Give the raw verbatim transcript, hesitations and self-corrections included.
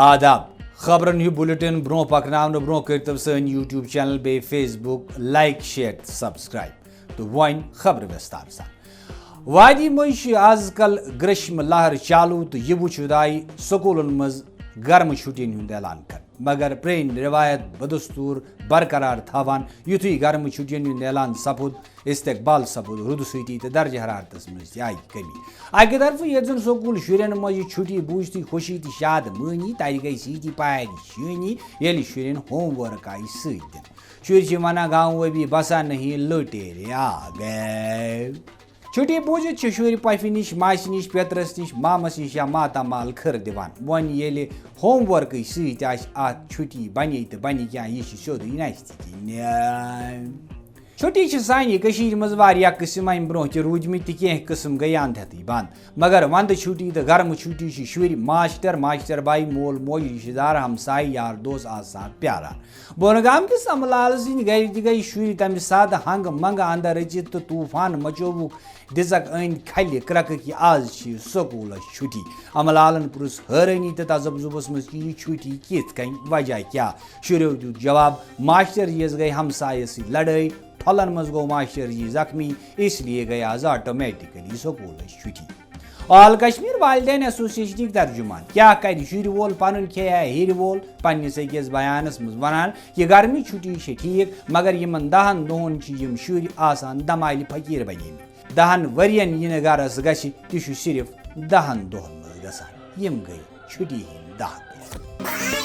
آداب۔ خبرن ہُنٛد بُلٹن برونٛہہ پکناونہٕ برونٛہہ کٔرتو سٲنۍ YouTube چینل بیٚیہِ Facebook like، share تہٕ subscribe۔ تہٕ وۄنۍ خبرٕ وِستار سان۔ وادی منٛز چھِ از کل گریشم لہر چالو تہٕ یہِ وُچھِتھ آیہِ سکوٗلن منٛز گرمہٕ چھُٹین ہُنٛد اعلان کرنہٕ، مگر پرٲنۍ رٮ۪وایت بدستور برقرار تھاوان یُتھُے گرمہٕ چھُٹین ہُنٛد اعلان سپُد، استقبال سپُد رُدٕ سۭتی تہٕ درجہ حرارتس منٛز تہِ آیہِ کمی۔ اکہِ طرفہٕ ییٚتہِ زن سکوٗل شُرٮ۪ن منٛز یہِ چھُٹی بوٗزتھٕے خوشی تہٕ شاد مٲنی ترِ گٔے سۭتی پارِ شٲنی ییٚلہِ شُرٮ۪ن ہوم ورک آیہِ سۭتۍ دِنہٕ۔ شُرۍ چھِ ونان گاؤں ابھی بسا نہیں لوٹیرے آ گئے۔ چھُٹی بوٗزِتھ چھِ شُرۍ پۄپھِ نِش، ماسہِ نِش، پیٚترَس نِش، مامَس نِش یا ماتامال کھٕر دِوان۔ وۄنۍ ییٚلہِ ہوم ورکٕے سۭتۍ آسہِ اَتھ چھُٹی بَنے تہٕ بَنہِ کیٛاہ، یہِ چھِ سیوٚدُے نَستہِ کِنۍ۔ چھُٹی چھِ سانہِ کٔشیٖرِ منٛز واریاہ قٕسٕم اَمہِ برٛونٛہہ تہِ روٗدۍمٕتۍ تہٕ کینٛہہ قٕسٕم گٔے اَنٛد ہٮ۪تھٕے بنٛد۔ مگر وَنٛدٕ چھُٹی تہٕ گرمہٕ چھُٹی چھِ شُرۍ، ماسٹر، ماسٹر باے، مول موج، رِشتہٕ دار، ہمساے، یار دوس آسان پیاران۔ بۄنہٕ گام کِس امہٕ لال سٕنٛدۍ گرِ تہِ گٔے شُرۍ تَمہِ ساتہٕ ہنٛگہٕ منٛگہٕ اندر أژِتھ تہٕ طوٗفان مچووُکھ، دِژکھ أنٛدۍ کھلہِ کرٛکہٕ کہِ آز چھِ سکوٗلس چھُٹی۔ امہٕ لالن پرُژھ حٲرٲنی تہٕ تذبذبس منٛز کہِ یہِ چھُٹی کِتھ کٔنۍ، وجہ کیٛاہ؟ شُرٮ۪و دیُت جواب، ماسٹر جی یَس گٔے ہمسایس سۭتۍ لڑٲے، ٹھۄلن منٛز گوٚو ماسٹر جی زخمی، اس لیے گٔے آز آٹومیٹکلی سکوٗلس چھُٹی۔ آل کشمیر والدین ایسوسیشنٕکۍ ترجمان کیٛاہ کرِ شُرۍ وول پنُن کھیٚیا ہیٚرِ وول؟ پننِس أکِس بیانس منٛز ونان، یہِ گرمی چھُٹی چھِ ٹھیٖک، مگر یِمن دَہن دۄہن چھِ یِم شُرۍ آسان دمالہِ فقیٖر بنیمٕتۍ۔ دَہن ؤرین یہِ نہٕ گرس گژھِ، تہِ چھُ صرف دَہن دۄہن منٛز گژھان۔ یِم گٔے چھُٹی ہٕنٛدۍ دَہ دۄہ۔